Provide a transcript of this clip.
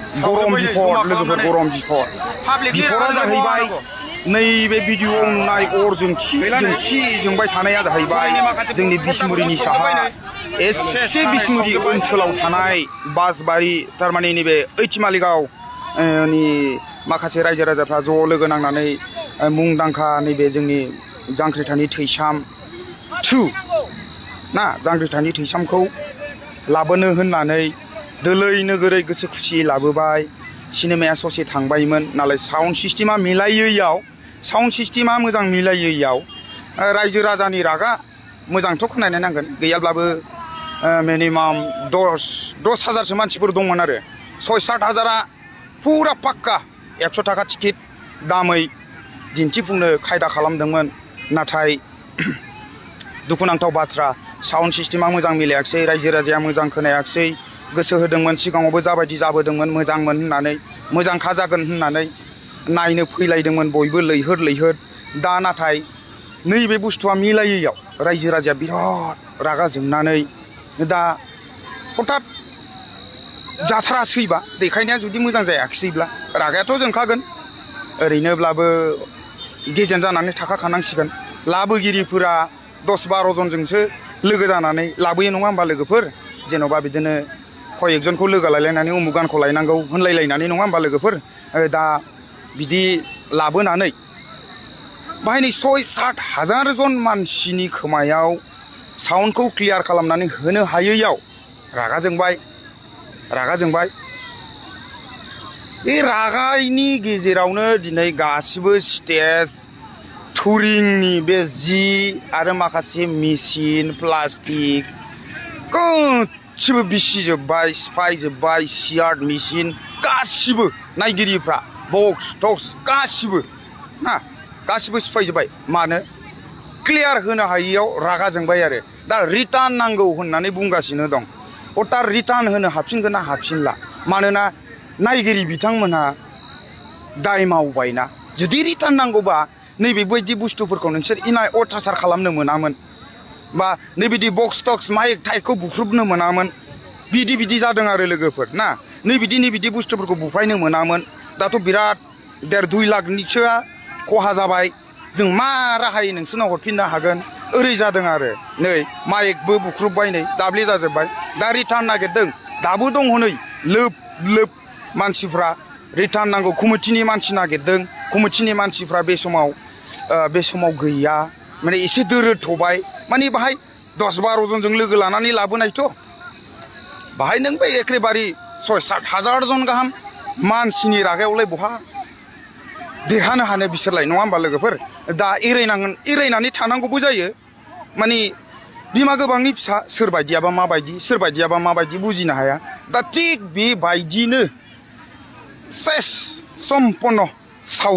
गरम बिफद लोगोफोर गरम बिफद बिफदा जाहैबाय नैबे भिडिअ'आव नुनाय अर जोंथि जोंबाय थानाया जाहैबाय जोंनि बिसमुरिनि साहा एसे बिसमुरि ओनसोलाव थानाय बासबारि थारमाने नैबे ओइथिमालिगाव नि माखासे रायजो राजाफ्रा ज' लोगो नांनानै मुंदांखा नैबे जोंनि जांख्रिथानि थैसाम 2 ना जांख्रिथानि थैसामखौ लाबोनो होननानै दोलै नोगोरै गोसो खुसियै लाबोबाय सिनेमाया ससे थांबायमोन नालाय साउन्ड सिस्टेमा मिलायैयाव साउन्ड सिस्टेमा मोजां मिलायैयाव रायजो राजानि रागा मोजांथ' खोनानो नांगोन गैयाब्लाबो मिनिमाम 10,000सो मानसिफोर दंमोन आरो 6-7 हाजारा फुरा पाक्का 100 थाखा टिकेट दामै दिन्थिफुंनो खायदा खालामदोंमोन नाथाय दुखुनांथाव बाथ्रा साउन्ड सिस्टेमा मोजां मिलायाखिसै रायजो राजाया मोजां खोनायाखिसै गोसो होदोंमोन सिगाङावबो जाबायदि जाबोदोंमोन मोजांमोन होननानै मोजांखा जागोन होननानै नायनो फैलायदोंमोन बयबो लैहोर दा नाथाय नैबे बुस्थुआ मिलायैयाव रायजो राजाया बिराद रागा जोंनानै दा हठात जाथारासैबा देखायनाया जुदि मोजां जायाखिसैब्ला रागायाथ' जोंखागोन ओरैनोब्लाबो गेजेन जानानै थाखाखानांसिगोन लाबोगिरिफोरा 10-12 जनजोंसो लोगो जानानै लाबोयो नङा होमबा लोगोफोर जेन'बा बिदिनो कयेकजनखौ लोगो लायलायनानै उमुक गानखौ लायनांगौ होनलायलायनानै नङा होमबा लोगोफोर दा बिदि लाबोनानै बाहाय 6-7 हाजार जन मानसिनि खोमायाव साउन्डखौ क्लियार खालामनानै होनो हायैयाव रागा जोंबाय बे रागायनि गेजेरावनो दिनै गासिबो स्टेज टुरिंनि बे जि आरो माखासे मेचिन प्लास्टिक गासिबो बिसिजोब्बाय सिफायजोब्बाय सियार मेचिन गासिबो नायगिरिफ्रा बक्स टक्स गासिबो सिफायजोब्बाय मानो क्लियार होनो हायैयाव रागा जोंबाय आरो दा रिटार्न नांगौ होननानै बुंगासिनो दं हथात रिटार्न होनो हाबफिनगोन ना हाबफिनला मानोना नायगिरि बिथांमोनहा दाय मावबायना जुदि रिटार्न नांगौबा नैबेबायदि बुस्थुफोरखौ नोंसोर इनाय अथासार खालामनो मोनामोन बा नैबिदि बक्स टक्स माइक टाइकखौ बुख्रुबनो मोनामोन बिदि जादों आरो लोगोफोर ना नैबिदि बुस्थुफोरखौ बुफायनो मोनामोन दाथ' बिराद 1.5-2 लाखनिसोआ खहा जाबाय जों मा राहायै नोंसोरनाव हरफिननो हागोन ओरै जादों आरो नै माइकबो बुख्रुबबाय नै दाब्ले जाजोब्बाय दा रिटार्न नागिरदों दाबो दङ नै लोब मानसिफ्रा रिटार्न नांगौ कमिटिनि मानसि नागिरदों कमिटिनि मानसिफ्रा बे समाव गैया माने एसे दोरोदथ'बाय माने बाहाय 10-12 जनजों लोगो लानानै लाबोनायथ' बाहाय नों बे एखेबारे 6-7 हाजार जन गाहाम मानसिनि रागायावलाय बहा देरहानो हानो बिसोरलाय नङा होमबा लोगोफोर दा एरायनानै थानांगौबो जायो माने बिमा गोबांनि फिसा सोरबायदियाबा माबायदि बुजिनो हाया दा थिग बेबायदिनो सेस सम्पन्न साव